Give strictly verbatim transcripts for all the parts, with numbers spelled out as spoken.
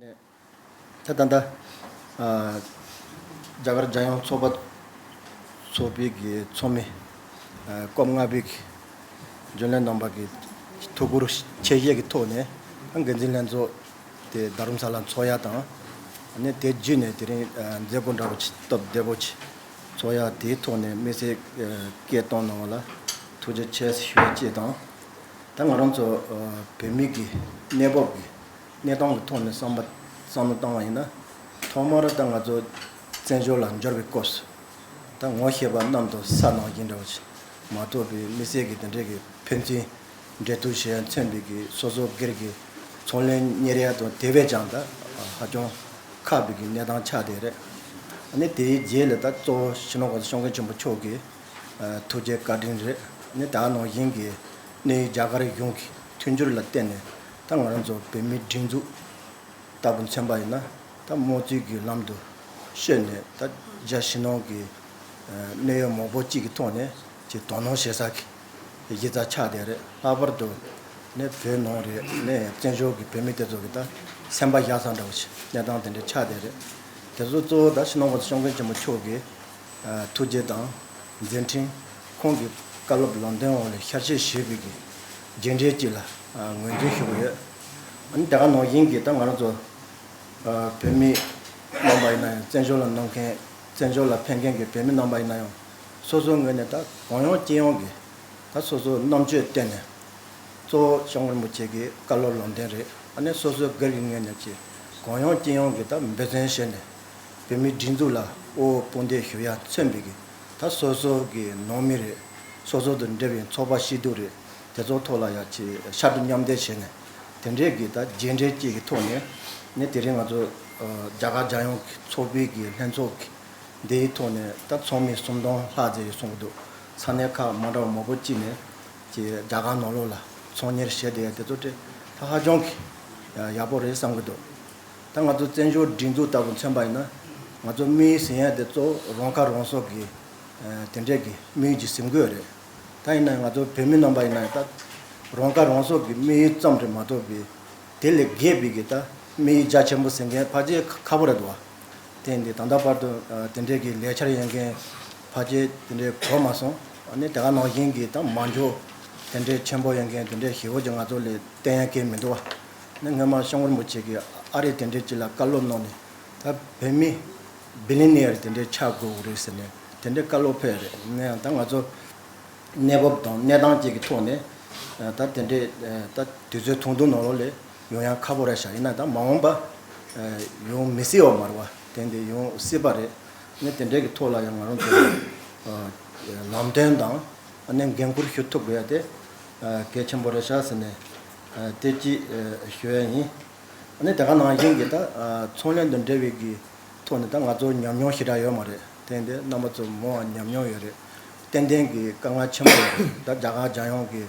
ད་ད་ལྟ་ཨ་རྒྱ་གར་རྒྱལ་ཡོངས་ཚོགས་པ་ཚོགས་པའི་གི་ཚོགས་མི་ཨ་སྐབས་ལྔ་པའི་གི་རྒྱུན་ལས་རྣམ་པ་གི་ཐུགས་ཁུར་ཆེ་བཞེས་ཀྱི་ཐོག་ནས་འགན་འཛིན་ལྷན་ཚོགས་དེ་རྡ་རམ་ས་ལ་འཚོགས་ཡ་དང་། ཨ་ནི་དེ་བརྒྱུད་ནས་དེ་རིང་ཨ་མཛད་སྒོ་འདྲ་པོ་ཅིག་སྟབས་བདེ་པོ་ཅིག་འཚོགས་ཡ་དེའི་ཐོག་ནས་དམིགས་བསལ་ཨ་སྐད་གཏོང་གནང་བ་ལ་ཐུགས་རྗེ་ཆེ་ཞུ་ཡ་བཅས་དང་། ད་ང་རང་ཚོ་ཨ་བོད་མི་གི་གནས་བབ་ཀྱི་གནས་སྟངས་ཀྱི་ཐོག་ནས་བསམ་པ་བསམ་བློ་བཏང་བ་ཡིན་ན། ཐོག་མར་ད་ང་ཚོ་བཙན་བྱོལ་ལ་འབྱོར་བའི་སྐབས་སུ་ད་ངོ་ཤེས་པ་གནམ་དང་ས་ནང་བཞིན་འདྲ་བོ་ཞིག་མ་གཏོགས་པའི་དམིགས་བསལ་གྱི་དེ་འདྲའི་གི་ཕན་ཚུན་འབྲེལ་གཏུག་བྱེད་ཡ་མཚོན་པའི་གི་སོ་སོ་སྒེར་གྱི་ཚོང་ལས་གཉེར་ཡ་དང་དེ་བས་ཀྱང་ད་ཧ་ཅང་ཁག་པའི་གི་གནས་སྟངས་ཆགས་བསྡད་རེད། ཨ་ནི་དེའི་རྗེས་ལ་ད་གཙོ་བོ་སྤྱི་ནོར་༸གོང་ས་༸སྐྱབས་མགོན་ཆེན་པོ་མཆོག་གི་ཐུགས་རྗེ་བཀའ་དྲིན་རེད། ཨ་ནི་ད་ནང་བཞིན་གྱི་གནས་ཡུལ་རྒྱ་གར་གཞུང་གི་མཐུན་འགྱུར་ལ་བརྟེན་ནས་ད་ང་རང་ཚོ་བོད་མིའི་སྒྲིག་འཛུགས་ལྟ་བུ་མཚོན་པ་ཡིན་ན། ད་དམངས་གཙོའི་གི་ལམ་དུ་བསྐྱོད་ནས་ད་རྒྱ་ཕྱི་ནང་གི་ཨ་གནད་ཡོད་མང་པོ་གཅིག་གི་ཐོག་ནས་ཀྱི་དོ་སྣང་བྱེད་ས་གི་གཞི་རྩ་ཆགས་བསྡད་རེད། ལྷག་པར་དུ་ནས་བོད་ནང་རེད། ནས་བཙན་བྱོལ་གི་བོད་མི་དེ་ཚོ་གི་ད་སེམས་པ་བཞག་ས་འདྲ་བོ་ཞིག་གནས་སྟངས་དེ་འདྲ་ཆགས་བསྡད་རེད། དེ་ཚོ་གཙོ་བོ་ད་སྤྱི་ནོར་༸གོང་ས་༸སྐྱབས་མགོན་ཆེན་པོ་མཆོག་གི་ཨ་ཐུགས་རྗེ་དང་མཛད་འཕྲིན། ཁོང་གི་བཀའ་སློབ་ལམ་སྟོན་འོག་ལ་ཤར་བསྐྱོད་བྱས་པའི་གི་རྗེས་འབྲས་ཅིག་ལ་ཨ་ངོས་འཛིན་ཞུ་གི་ཡོད། ཨ་ནི་དེ་ག་ནང་བཞིན་གྱི་ད་ང་རང་ཚོ་ཨ་བོད་མི་རྣམ་པ་ཡིན་ན་ཡང་། བཙན་བྱོལ་ལ་སྣང་མཁན། བཙན་བྱོལ་ལ་ཕེབས་མཁན་གྱི་བོད་མི་རྣམ་པ་ཡིན་ན་ཡང་། སོ་སོའི་ངོས་ནས་ད་གང་ཡོང་ཅི་ཡོང་གི་ད་སོ་སོའི་རྣམ་དཔྱོད་བཏོན་ནས། གཙོ་བོ་༸སྐྱབས་མགོན་རིན་པོ་ཆེ་གི་བཀའ་སློབ་ལམ་སྟོན་རེད། ཨ་ནི་སོ་སོའི་སྒེར་གྱི་ངོས་ནས་ཀྱི་གང་ཡོང་ཅི་ཡོང་གི་ད་འབད་བརྩོན་བྱས་ནས། བོད་མིའི་སྒྲིག་འཛུགས་ལ་དབུ་འོག་དཔུང་འདེགས་ཞུ་ཡ་མཚོན་པའི་གི་ད་སོ་སོ་གི་ནང་མི་རེད། སོ་སོ་དང་འབྲེལ་བའི་ཚོགས་པ་སྐྱིད་སྡུག་རེད། དེ་ཚོ་ཐོག་ལ་ཡ་ཅིག་ཕྱར་གྲུ་མཉམ་འདེགས་བྱས་ནས། དེ་འདྲའི་གི་ད་རྗེས་འབྲས་གཅིག་གི་ཐོག་ནས་ནི་དེ་རིང་ང་ཚོ་ཨ་རྒྱ་གར་རྒྱལ་ཡོངས་ཀྱི་ཚོགས་པའི་གི་ལྷན་ཚོགས་ཀྱི་འདིའི་ཐོག་ནས་ད་ཚོགས་མི་སུམ་སྟོང་ལྷག་ཙམ་ཡོད་གསུང་གི་འདུག་ས་གནས་ཁག་མ་འདྲ་བ་མང་པོ་གཅིག་ནས་ཀྱི་རྒྱ་གར་ནང་ལོགས་ལ་ཚོང་གཉེར་བྱས་བསྡད་ཡ་དེ་ཚོ་དེ་ད་ཧ་ཅང་གི་ཡག་པོ་རེད་བསམ་གི་འདུག་ད་ང་ཚོ་བཙན་བྱོལ་སྒྲིག་འཛུགས་ལྟ་བུ་མཚོན་པ་ཡིན་ན། ང་ཚོ་དམིགས་ཡུལ་ཟིན་ཡ་དེ་གཙོ་བོ་རང་ཁ་རང་གསོ་གི་ཨ་དེ་འདྲས་ཀྱི་དམིགས་ཡུལ་ཅིག་ཟིན་དགོས་རེད། ད་ཡིན་ན་ང་ཚོ་བོད་མི་རྣམ་པ་ཡིན་ན་ད་རང་ཁ་རང་གསོ་གི་དམིགས་ཡུལ་ཙམ་རེད་མ་གཏོགས་པའི་དེ་ལས་བརྒལ་བའི་གི་ད་དམིགས་ཡུལ་རྒྱ་ཆེན་པོ་ཟིན་མཁན་ཕལ་ཆེར་ཁག་པོ་རེད་འདུག་བ། དེ་འདི་ད་ལྟ་བར་དུ་ཨ་དེ་འདྲས་ཀྱི་ལས་འཆར་ཡོད་མཁན་ཕལ་ཆེར་དེ་འདྲས་གོ་མ་སོང་། ཨ་ནི་དེ་ག་ནང་བཞིན་གྱི་ད་མ་འཇོག་དེ་འདྲས་ཆེན་པོ་ཡོད་མཁན་དེ་འདྲས་ཞེ་པོ་ཅིག་ང་ཚོ་ལ་བསྟན་ཡ་གང་ཡང་མི་འདུག་བ། ནི་སྔོན་མ་༸སྐྱབས་མགོན་རིན་པོ་ཆེ་གིས་ཨ་རི་དེ་འདྲས་ཅིག་ལ་བཀའ་སློབ་གནང་ནས། ད་བོད་མི་བི་ལི་ནི་ཡར་དེ་འདྲས་ཆགས་དགོས་རེད་ཟེར་ནས་དེ་འདྲས་བཀའ་སློབ་ཕེབས་རེད། ནས་ད་ང་ཚོ་གནས་བབ་དང་གནས་སྟངས་ཅིག་གི་ཐོག་ནས་ད་དེ་འདྲས་ད་དུས་ཚོད་ཐུང་ཐུང་ནང་ལོགས་ལ་ཡོང་ཡ་ཁག་པོ་རེད་ཤག་ཡིན་ན་ད་མ་འོངས་པ་ཡོང་མི་སྲིད་པ་མ་རེད་བ། དེ་འདྲས་ཡོང་སྲིད་པ་རེད། ནི་དེ་འདྲས་ཀྱི་ཐོག་ལ་ཡང་ང་རང་ཚོ་ལམ་སྟོན་དང་ཨ་ནི་འགན་འཁུར་ཞུ་ཐུབ་དགོས་ཡ་དེ་གལ་ཆེན་པོ་རེད་ཤག་ཟེར་ནས་དེ་ཅིག་ཞུ་ཡ་ཡིན། ཨ་ནི་དེ་ག་ནང་བཞིན་གྱི་ད་ཚོང་ལས་དང་འབྲེལ་བའི་གི་ཐོག་ནས་ད་ང་ཚོ་ཉམས་མྱོང་ཞེ་དྲག་ཡོད་མ་རེད། དེ་འདི་རྣམ་པ་ཚོ་མང་བ་ཉམས་མྱོང་ཡོད་རེད། ཏན་ཏན་གྱི་དཀའ་ངལ་ཆེན་པོ་རེད། ད་རྒྱ་གར་རྒྱལ་ཡོངས་ཀྱི་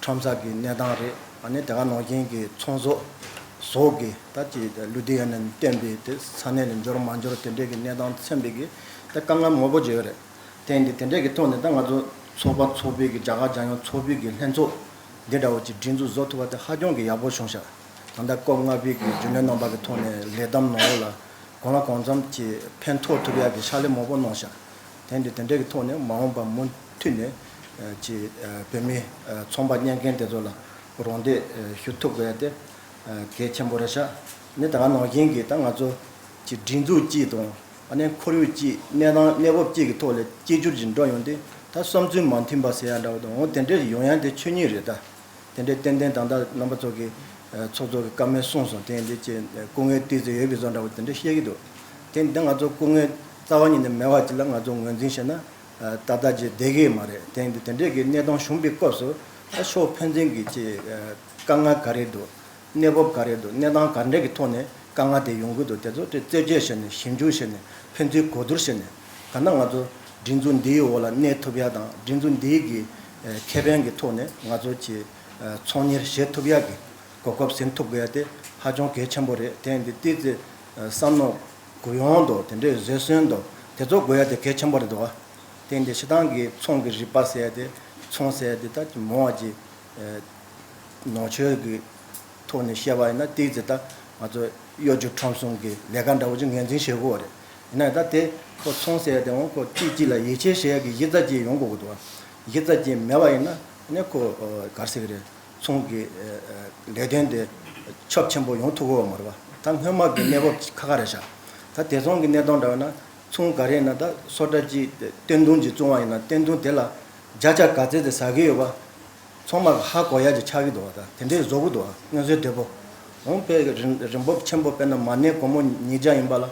ཁྲོམ་ས་གི་གནས་སྟངས་རེད། ཨ་ནི་དེ་ག་ནང་བཞིན་གྱི་ཚོང་ཟོག་ཟོག་གི་ད་ཅི་ལུས་རྟེན་ཡོད་ན་བཏོན་པའི་དེ་ས་གནས་ལ་འབྱོར་མ་འབྱོར་དེ་འདྲས་ཀྱི་གནས་སྟངས་མཚོན་པའི་གི་ད་དཀའ་ངལ་མང་པོ་ཅིག་ཡོད་རེད། དེ་འདི་དེ་འདྲས་ཀྱི་ཐོག་ནས་ད་ང་ཚོ་ཚོགས་པ་ཚོགས་པའི་གི་རྒྱ་གར་རྒྱལ་ཡོངས་ཚོགས་པའི་གི་ལྷན་ཚོགས་འདི་འདྲ་བོ་ཅིག་སྒྲིག་འཛུགས་བཟོ་ཐུབ་པ་དེ་ཧ་ཅང་གི་ཡག་པོ་བྱུང་ཤག་ད་ལྟ་སྐབས་ལྔ་པའི་གི་རྒྱུན་ལས་རྣམ་པ་གི་ཐོག་ནས་ལས་བསྡོམས་ནང་ལོགས་ལ་གང་ལ་གང་འཚམ་གྱི་ཕན་ཐོགས་ཐུབ་ཡག་གི་ཕྱག་ལས་མང་པོ་གནང་ཤག་དེ་འདི་དེ་འདྲས་ཀྱི་ཐོག་ནས་མ་འོངས་པ་མུ་མཐུད་ནས་ཀྱི་བོད་མི་ཚོང་པ་གཉེར་མཁན་དེ་ཚོ་ལ་རོགས་འདེགས་ཞུ་ཐུབ་དགོས་ཡ་དེ་གལ་ཆེན་པོ་རེད་ཤག་ནི་ད་ག་ནང་བཞིན་གྱི་ད་ང་ཚོ་གི་སྒྲིག་འཛུགས་གཅིག་དང་། ཨ་ནི་ཁོར་ཡུག་གཅིག་གནས་སྟངས་གནས་བབ་གཅིག་གི་ཐོག་ལ་གཅིག་གྱུར་གྱིས་འགྲོ་ཡོང་དུས་ད་བསམ་ཚུལ་མ་མཐུན་པ་ཟེར་ཡ་འདྲ་བོ་དང་འོ་དེ་འདྲས་ཡོང་ཡ་དེ་ཆོས་ཉིད་རེད་ད། དེ་འདྲས་ཏན་ཏན་ད་ལྟ་རྣམ་པ་ཚོ་གི་ཚོགས་གཙོ་གི་བཀའ་མོལ་གསུངས་སོང་། དེ་འདྲས་ཀྱི་སྐུ་ངལ་ཏོག་ཙམ་ཡོད་པའི་བཟོ་འདྲ་བོ་དེ་འདྲས་བཤད་ཀྱི་འདུག་དེ་འདི་ང་ཚོ་སྐུ་ངལ་རྩ་བ་ཉིད་ནས་མེད་པ་ཅིག་ལ་ང་ཚོ་ངོས་འཛིན་བྱས་ན་ཏག་ཏག་ཅིག་བསྡད་ཀྱི་མ་རེད། དེ་འདི་དེ་འདྲས་ཀྱི་གནས་སྟངས་བྱུང་པའི་སྐབས་སུ་ད་ཕྱོགས་ཕན་ཚུན་གྱི་ཅིག་དཀའ་ངལ་ག་རེ་འདུག་གནས་བབ་ག་རེ་འདུག་གནས་སྟངས་ག་འདྲ་གི་ཐོག་ནས་དཀའ་ངལ་དེ་ཡོང་གི་འདུག་དེ་ཚོ་དེ་རྩད་གཅོད་བྱས་ནས་ཞིབ་འཇུག་བྱས་ནས་ཕན་ཚུན་གོ་བསྡུར་བྱས་ནས་གང་ལྟར་ང་ཚོ་སྒྲིག་འཛུགས་འདིའི་འོག་ལ་གནས་ཐུབ་ཡ་དང་སྒྲིག་འཛུགས་འདིའི་གི་ཁེ་ཕན་གྱི་ཐོག་ནས་ང་ཚོ་གི་ཚོང་གཉེར་བྱེད་ཐུབ་ཡ་གི་གོ་སྐབས་ཟིན་ཐུབ་དགོས་ཡ་དེ་ཧ་ཅང་གལ་ཆེན་པོ་རེད། དེ་ཡིན་དུས་ཏོག་ཙམ་བསམ་མནོ་གུ་ཡངས་དང་དེ་འདྲའི་བཟོད་བསྲན་དང་དེ་ཚོ་དགོས་ཡ་དེ་གལ་ཆེན་པོ་རེད་འདུག་བ། དེ་ཡིན་དུས་སྤྱིར་བཏང་གི་ཚོང་གི་རིག་པ་ཟེར་ཡ་དེ་ཚོང་ཟེར་ཡ་དེ་ད་མང་བ་ཅིག་ནང་ཆོས་ཀྱི་ཐོག་ནས་བཤད་པ་ཡིན་ན་ཏོག་ཙམ་ད་ ང་ཚོ་གཡོ་སྒྱུ་ཁྲོམ་གསུམ་གྱི་ལས་ཀ་འདྲ་བོ་ཅིག་ངོས་འཛིན་བྱེད་དགོས་པ་རེད། ཡིན་ན་ད་དེ་ཁོ་ཚོང་ཟེར་ཡ་དེ་འོང་ཁོ་གཅིག་གཅིག་ལ་ཡིད་ཆེས་བྱེད་ཡ་གི་གཞི་རྩ་ཅིག་ཡོང་དགོས་ཀྱི་འདུག་གཞི་རྩ་ཅིག་མེད་པ་ཡིན་ན་ཨ་ནི་ཁོ་ག་རེ་ཟེར་གི་རེད། ཚོང་གི་ལས་དོན་དེ་ཁྱབ་ཆེན་པོ་ཡོང་ཐུབ་ཀྱི་ཡོད་མ་རེད་པ། ད་སྔོན་མ་གི་གནས་བབ་ཁག་ཁག་རེད་ཤག་ད་དེང་སང་གི་གནས་སྟངས་འདྲ་བ་ན་ཚོང་ག་རེ་ཡིན་ན་ད་སོ་ཊ་གཅིག་སྟོན་ཐུང་གཅིག་བཙོང་བ་ཡིན་ན་སྟོན་ཐུང་དེ་ལ་བརྒྱ་ཆ་ག་ཚད་དེ་ཟ་གི་ཡོད་པ། ཚང་མ་ཧ་གོ་ཡ་ཅིག་ཆགས་ཀྱི་འདུག་བ། ད་དེ་འདྲའི་བཟོ་གི་འདུག་བ། མངོན་གསལ་དོད་པོ། འོང་དཔེ་རིན་རིན་པོ་ཆེན་པོ་དཔེར་ན་མ་ཎི་སྒོར་མོ་ཉིས་བརྒྱ་ཡིན་པ་ལ།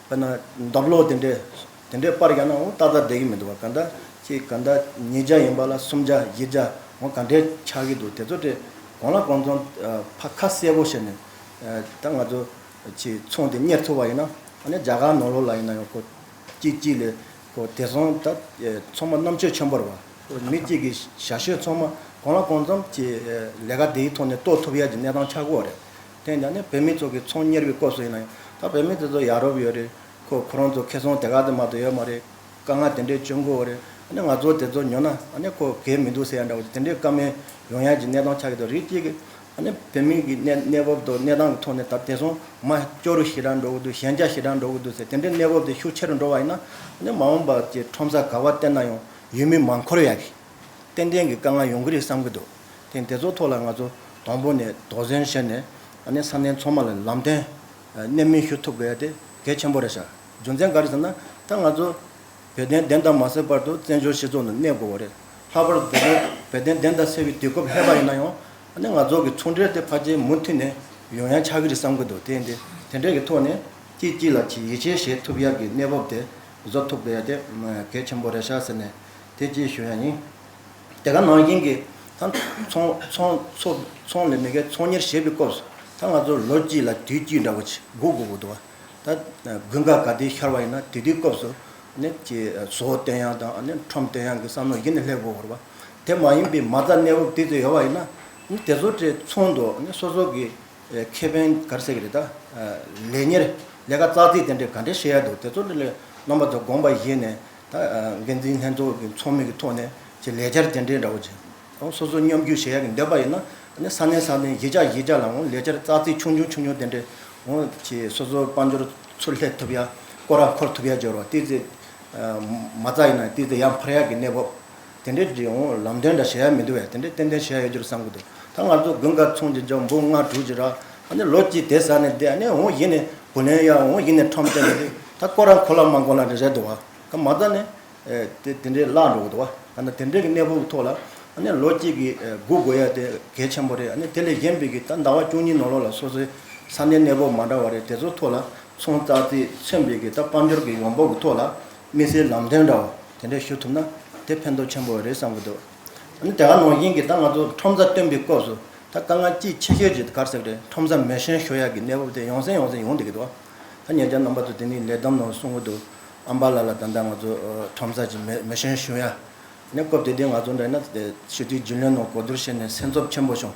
དཔེར་ན་འདབ་ལོ་དེ་འདྲའི་དེ་འདྲའི་པར་རྒྱག་ན་འོང་ཏག་ཏག་བསྡད་ཀྱི་མི་འདུག་བ། ག་འདྲ་ཅིག་ག་འདྲ་ཉིས་བརྒྱ་ཡིན་པ་ལ་སུམ་བརྒྱ་བཞི་བརྒྱ་འོང་ག་འདྲའི་ཆགས་ཀྱི་འདུག་དེ་ཚོ་དེ་གང་ལ་གང་འཚམ་ཕ་ཁ་གསལ་པོ་བྱས་ནས་ད་ང་ཚོ་ཅིག་ཚོང་དེ་གཉེར་ཐུབ་པ་ཡིན་ན་ཨ་ནི་རྒྱ་གར་ནང་ལོགས་ལ་ཡིན་ན་ཡང་ཁོ། གཅིག་གཅིག་ལས་ཁོ་དེང་སང་ད་ཚང་མ་རྣམ་དཔྱོད་ཆེན་པོ་རེད་བ། མི་གཅིག་གི་བྱ་སྤྱོད་ཚང་མ་གང་ལ་གང་འཚམ་གྱི་ལས་ཀ་དེའི་ཐོག་ནས་རྟོགས་ཐུབ་ཡ་གྱི་གནས་སྟངས་ཆགས་ཀྱི་ཡོད་རེད། དེ་ཡིན་ཙང་ནི་བོད་མི་ཚོ་གི་ཚོང་གཉེར་བའི་སྐབས་སུ་ཡིན་ན་ཡང་ད་བོད་མི་དེ་ཚོ་ཡ་རབས་ཡོད་རེད། ཁོ་ཁོ་རང་ཚོ་ཁེ་བཟང་དེ་ག་དེ་མ་གཏོགས་ཡོད་མ་རེད། དཀའ་ངལ་དེ་འདྲས་བྱུང་གི་ཡོད་རེད། ཨ་ནི་ང་ཚོ་དེ་ཚོ་ཉོ་ན་ཨ་ནི་ཁོ་གལ་མི་འདུག་ཟེར་ཡ་འདྲ་བོ་དེ་འདྲས་བཀའ་མོལ་ཡོང་ཡ་གྱི་གནས་སྟངས་ཆགས་ཀྱི་འདུག་རིགས་གཅིག་གི་ཨ་ནི་བོད་མི་གི་གནས་གནས་བབ་དང་གནས་སྟངས་ཀྱི་ཐོག་ནས་ད་དེང་སང་མ་སྐྱོ་རུ་ཞེ་དྲག་འགྲོ་གི་འདུག་ཞན་ཆ་ཞེ་དྲག་འགྲོ་གི་འདུག་ཟེར་དེ་འདྲའི་གནས་བབ་དེ་ཤུགས་ཆེ་རུ་འགྲོ་བ་ཡིན་ན་ཨ་ནི་མ་འོངས་པ་ཀྱི་ཁྲོམ་ས་ག་པར་བལྟས་ན་ཡང་ཡུལ་མི་མ་འཁོར་ཡག་གི་ཏན་ཏན་གྱི་དཀའ་ངལ་ཡོང་གི་རེད་བསམ་གྱི་འདུག་དེ་དེ་ཚོ་ཐོག་ལ་ང་ཚོ་དང་པོ་ནས་དོགས་ཟོན་བྱས་ནས་ཨ་ནི་ས་གནས་ཚང་མ་ལ་ལམ་སྟོན་གནད་སྨིན་ཞུ་ཐུབ་དགོས་ཡ་དེ་གལ་ཆེན་པོ་རེད་ཤག་རྒྱུ་མཚན་ག་རེ་ཟེར་ན་ད་ང་ཚོ་བོད་དོན་བདེན་དང་མ་བསྲེས་བར་དུ་བཙན་བྱོལ་སྤྱི་ཚོགས་ནང་གནས་དགོས་པ་རེད། ལྷག་པར་དུ་བོད་དོན་བོད་དོན་བདེན་དང་བསྲེས་པའི་དུས་སྐབས་ལྷོད་པ་ཡིན་ན་ཡང་ཨ་ནི་ང་ཚོ་གི་ཚོང་འབྲེལ་དེ་ཕལ་ཆེར་མུ་མཐུད་ནས་ཡོང་ཡ་ཆགས་ཀྱི་རེད་བསམ་གྱི་འདུག་དེ་ཡིན་དུས་དེ་འདྲའི་གི་ཐོག་ནས་གཅིག་གཅིག་ལ་ཅིག་ཡིད་ཆེས་བྱེད་ཐུབ་ཡ་གི་གནས་བབ་དེ་བཟོ་ཐུབ་དགོས་ཡ་དེ་གལ་ཆེན་པོ་རེད་ཤག་ཟེར་ནས་དེ་གཅིག་ཞུ་ཡ་ཡིན། དེ་ག་ནང་བཞིན་གྱི་ད་ཚོང་ཚོང་ཚོང་ཚོང་ལས་མི་སྒེར་ཚོང་གཉེར་བྱེད་པའི་སྐབས་སུ་ད་ང་ཚོ་ལོ་གཅིག་ལ་དུས་གཅིག་འདྲ་བོ་ཅིག་སྒུག་དགོས་ཀྱི་འདུག་བ། ད་དགུན་ཁ་ག་དུས་ཤར་བ་ཡིན་ན་དེ་དུས་སྐབས་སུ་ནི་ཅིག་བཟོ་བསྟན་ཡག་དང་ནི་ཁྲོམ་བསྟན་ཡག་གི་བསམ་བློ་གཞི་ནས་སླེབས་དགོས་པ་རེད་བ། དེ་མ་ཡིན་པའི་མ་རྩ་གནས་བབ་དེ་ཚོ་ཡོད་བ་ཡིན་ན་ནི་དེ་ཚོ་དེ་ཚོང་དུ་ནི་སོ་སོ་གི་ཁེ་ཕན་ག་རེ་ཟེར་གི་རེད་ད། ལས་གཉེར་ལས་ཀ་ཙག་ཙིག་དེ་འདྲས་ག་འདྲས་བྱེད་ཡ་འདུག་དེ་ཚོ་འདི་ལས་རྣམ་པ་ཚོ་དགོངས་པ་བཞེས་ནས་ད་འགན་འཛིན་ལྷན་ཚོགས་ཀྱི་ཚོགས་མི་གི་ཐོག་ནས་ཀྱི་ལས་འཆར་དེ་འདྲས་འདྲ་བོ་ཅིག་སོ་སོ་མཉམ་ཞུགས་བྱེད་ཡ་གི་འདོད་པ་ཡིན་ན་ནི་ས་གནས་ས་གནས་གཞིས་ཆགས་གཞིས་ཆགས་ལའང་ལས་འཆར་ཙག་ཙིག་ཆུང་ཆུང་ཆུང་ཆུང་དེ་འདྲས་འོང་ཀྱི་སོ་སོ་དཔལ་འབྱོར་ཚུར་སླེབས་ཐུབ་ཡ་སྐོར་ར་འཁོར་ཐུབ་ཡ་སྦྱོར་བ་ཏི་ཙི་མ་རྩ་ཡིན་ན་ཏི་ཙི་ཡར་འཕར་ཡ་གི་གནས་བབ། དེ་འདྲའི་འབྲི་འོང་ལམ་སྟོན་འདྲ་བྱེད་ཡ་མི་འདུག་བས། དེ་འདྲའི་ཏན་ཏན་བྱེད་ཡ་ཡོད་རྒྱུ་རེད་བསམ་གི་འདུག་ད་ང་ཚོ་དགུན་ཁ་ཚོང་ཅིག་རྒྱག་འབུམ་ལྔ་དྲུག་ཅིག་རག་ཨ་ནི་ལོ་གཅིག་དེ་ཟ་ནས་བསྡད་ཨ་ནི་འོང་ཡིན་ནས་བུ་ལོན་ཡ་འོང་ཡིན་ནས་ཁྲོམ་སྟོན་ནས་བསྡད་ད་ཀོ་ར་འཁོར་ལ་མ་འཁོར་ལ་འདྲ་བྱས་འདུག་བ། ད་མ་རྩ་ནས་དེ་དེ་འདྲའི་བརླག་འགྲོ་གི་འདུག་བ། ད་ནི་དེ་འདྲའི་གི་གནས་བབ་ཐོག་ལ་ཨ་ནི་ལོ་གཅིག་གི་སྒུག་དགོས་ཡ་དེ་གལ་ཆེན་པོ་རེད། ཨ་ནི་དེ་ལས་གཞན་པའི་གི་ད་ཟླ་བ་བཅུ་གཉིས་ནང་ལོགས་ལ་སོ་སོའི་ས་གནས་གནས་བབ་མ་འདྲ་བ་རེད། དེ་ཚོ་ཐོག་ལ་ཚོང་ཙག་ཙིག་མཚོན་པའི་གི་ད་དཔལ་འབྱོར་གི་ཡོང་འབབ་གི་ཐོག་ལ། དམིགས་བསལ་ལམ་སྟོན་འདྲ་བོ་དེ་འདྲ་ཞུ་ཐུབ་ན་དེ་ཕན་ཐོགས་ཆེན་པོ་རེད་བསམ་གྱི་འདུག་ཨ་ནི་དེ་ག་ནང་བཞིན་གྱི་ད་ང་ཚོ་ཁྲོམ་ས་སྟོན་པའི་སྐབས་སུ་ད་དཀའ་ངལ་གཅིག་ཆེ་ཤོས་ཀྱི་ག་རེ་ཟེར་གི་རེད། ཁྲོམ་ས་མེ་ཤན་ཤོར་ཡག་གི་གནས་བབ་དེ་ཡང་སེ་ཡང་སེ་ཡོང་བསྡད་ཀྱི་འདུག་ད་ཉེ་ཆར་རྣམ་པ་ཚོ་དེ་ནས་ལས་བསྡོམས་ནང་གསུང་གི་འདུག་ཨམ་བ་ལ་ལ་ད་ལྟ་ང་ཚོ་ཁྲོམ་ས་ཀྱི་མེ་མེ་ཤན་ཤོར་ཡག་ནས་སྐབས་དེ་དུས་ང་ཚོ་འདྲ་ན་ཞི་དུལ་རྒྱུན་ལས་ནང་གོ་བསྡུར་བྱས་ནས་སེམས་འཚབ་ཆེན་པོ་བྱུང་།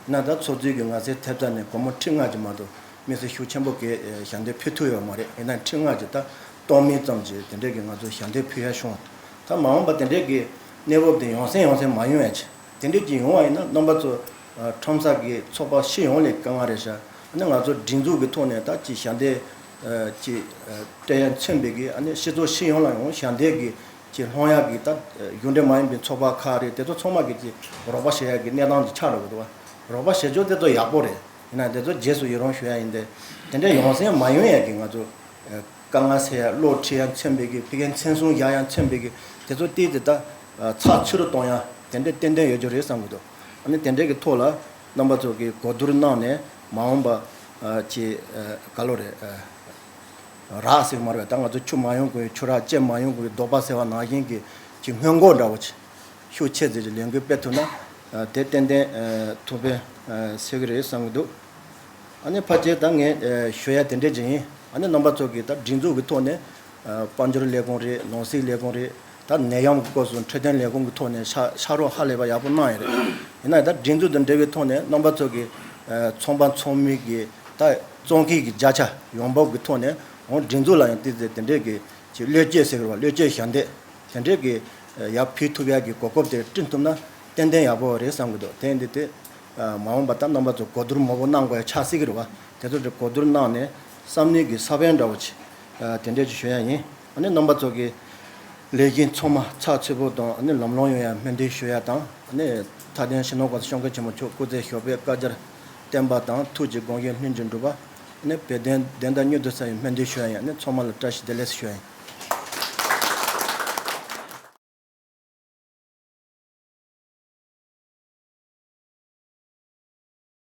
ན་ད་ཚོགས་འཛུལ་གྱི་ང་ཚོའི་ཐེབས་རྩ་ནས་སྒོར་མོ་ཁྲི་ལྔ་ཅིག་མ་གཏོགས་དམིགས་བསལ་ཤུགས་ཆེན་པོ་གི་ཞབས་འདེགས་ཕུལ་ཐུབ་ཡོད་མ་རེད། ཡིན་ན་ཁྲི་ལྔ་ཅིག་ད་སྟོང་མིན་ཙམ་གྱི་དེ་འདྲས་ཀྱི་ང་ཚོ་ཞབས་འདེགས་ཕུལ་ཡ་བྱུང་། ད་མ་འོངས་པ་དེ་འདྲས་ཀྱི་གནས་བབ་དེ་ཡོང་སེ་ཡོང་སེ་མ་ཡོང་ཡ་ཆེད་དེ་འདྲས་ཀྱི་ཡོང་བ་ཡིན་ན་རྣམ་པ་ཚོ་ཁྲོམ་ས་གི་ཚོགས་པ་སྤྱི་ཡོངས་ལ་དཀའ་ངལ་རེད་ཤག་ཨ་ནི་ང་ཚོ་སྒྲིག་འཛུགས་ཀྱི་ཐོག་ནས་ད་ཅིག་ཞབས་འདེགས་ཅིག་སྤྲད་ཡ་མཚོན་པའི་གི་ཨ་ནི་སྤྱི་ཚོགས་སྤྱི་ཡོངས་ལ་ཡང་ཞབས་འདེགས་ཀྱི་ཅིག་སློང་ཡག་གི་ད་གཞུང་འབྲེལ་མ་ཡིན་པའི་ཚོགས་པ་ཁག་རེད། དེ་ཚོ་ཚང་མ་གི་ཅིག་རོགས་པ་བྱེད་ཡག་གི་གནས་སྟངས་ཅིག་ཆགས་འགྲོ་གི་འདུག་བ། རོགས་པ་བྱེད་ཕྱོགས་དེ་ཚོ་ཡག་པོ་རེད། ཡིན་ན་དེ་ཚོ་རྗེས་སུ་ཡི་རང་ཞུ་ཡ་ཡིན་ཏེ། དེ་འདྲ་ཡོང་སེ་མ་ཡོང་ཡག་གི་ང་ཚོ་དཀའ་ངལ་སེལ་ཡ་གློག་ཁྲིད་ཡ་མཚོན་པའི་གི་ཕ་གིའི་མཚན་སྲུང་རྒྱག་ཡ་མཚོན་པའི་གི་དེ་ཚོ་ཏིག་ཏིག་ད་ཚགས་ཚུད་རུ་གཏོང་ཡ་དེ་འདྲ་ཏན་ཏན་ཡོད་རྒྱུ་རེད་བསམ་གི་འདུག་ཨ་ནི་དེ་འདྲའི་གི་ཐོག་ལ་རྣམ་པ་ཚོ་གི་གོ་བསྡུར་གནང་ནས་མ་འོངས་པ་ཅིག་ག་ལོ་རེད། རག་ཟེར་གི་མ་རེད། ད་ང་ཚོ་ཆུ་མ་ཡོང་གོང་ཆུ་རག་བཅད་མ་ཡོང་གོང་རྡོག་པ་ཟེར་བ་ནང་བཞིན་གྱི་ཅིག་སྔོན་འགོག་འདྲ་བོ་ཅིག་ཤུགས་ཆེ་ཙམ་ཅིག་ལས་འགུལ་སྤེལ་ཐུབ་ན་དེ་ཏན་ཏན་ཐུགས་ཕན་གསོས་ཀྱི་རེད་བསམ་གྱི་འདུག་ཨ་ནི་ཕལ་ཆེར་ད་ངས་ཞུ་ཡ་དེ་འདྲས་ཅིག་ཡིན། ཨ་ནི་རྣམ་པ་ཚོ་གིས་ད་སྒྲིག་འཛུགས་ཀྱི་ཐོག་ནས་དཔལ་འབྱོར་ལས་ཁུངས་རེད། ནང་སྲིད་ལས་ཁུངས་རེད། ད་ནད་ཡམས་ཀྱི་སྐབས་སུ་འཕྲོད་བསྟེན་ལས་ཁུངས་ཀྱི་ཐོག་ནས་ཕྱག་ཕྱག་རོགས་ཧ་ལས་པ་ཡག་པོ་གནང་ཡོད་རེད། ཡིན་ན་ད་སྒྲིག་འཛུགས་དང་འབྲེལ་བའི་ཐོག་ནས་རྣམ་པ་ཚོ་གི་ཚོང་པ་ཚོགས་མི་གི་ད་བཙོང་མཁན་གྱི་བརྒྱ་ཆ་ཡོང་འབབ་ཀྱི་ཐོག་ནས་འོང་སྒྲིག་འཛུགས་ལ་ཡང་ཏིག་ཙེ་དེ་འདྲས་ཀྱི་ཅིག་བློས་བཅོལ་ཟེར་གི་རེད་བ། བློས་བཅོལ་ཞབས་འདེགས་དེ་འདྲས་ཀྱི་ཡར་ཕུལ་ཐུབ་ཡག་གི་གོ་སྐབས་དེ་བསྐྲུན་ཐུབ་ན་ཏན་ཏན་ཡག་པོ་རེད་བསམ་གི་འདུག་དེ་ཡིན་དུས་དེ་ མ་འོངས་པ་ད་རྣམ་པ་ཚོ་གོ་བསྡུར་མང་པོ་གནང་དགོས་ཡ་ཆགས་སྲིད་ཀྱི་རེད་བ། དེ་ཚོ་གི་གོ་བསྡུར་གནང་ནས་བསམ་བློའི་གི་ས་བོན་འདྲ་བོ་ཅིག་དེ་འདྲས་ཅིག་ཞུ་ཡ་ཡིན། ཨ་ནི་རྣམ་པ་ཚོ་གི་ལས་འགན་ཚང་མ་ཚགས་ཚུད་པོ་དང་ཨ་ནི་ལམ་ལྷོང་ཡོང་ཡ་སྨོན་འདུན་ཞུ་ཡ་དང་། ཨ་ནི་མཐའ་དོན་སྤྱི་ནོར་གོང་ས་སྐྱབས་མགོན་ཆེན་པོ་མཆོག་སྐུ་ཚེ་ཞབས་པད་བསྐལ་བརྒྱར་བརྟན་པ་དང་ཐུགས་ཀྱི་དགོངས་བཞེད་ལྷུན་གྱིས་འགྲུབ་པ། ཨ་ནི་བོད་དོན་བདེན་མཐའ་མྱུར་དུ་གསལ་བའི་སྨོན་འདུན་ཞུ་ཡ་ཡིན། ཨ་ནི་ཚང་མ་ལ་བཀྲ་ཤིས་བདེ་ལེགས་ཞུ་ཡ་ཡིན།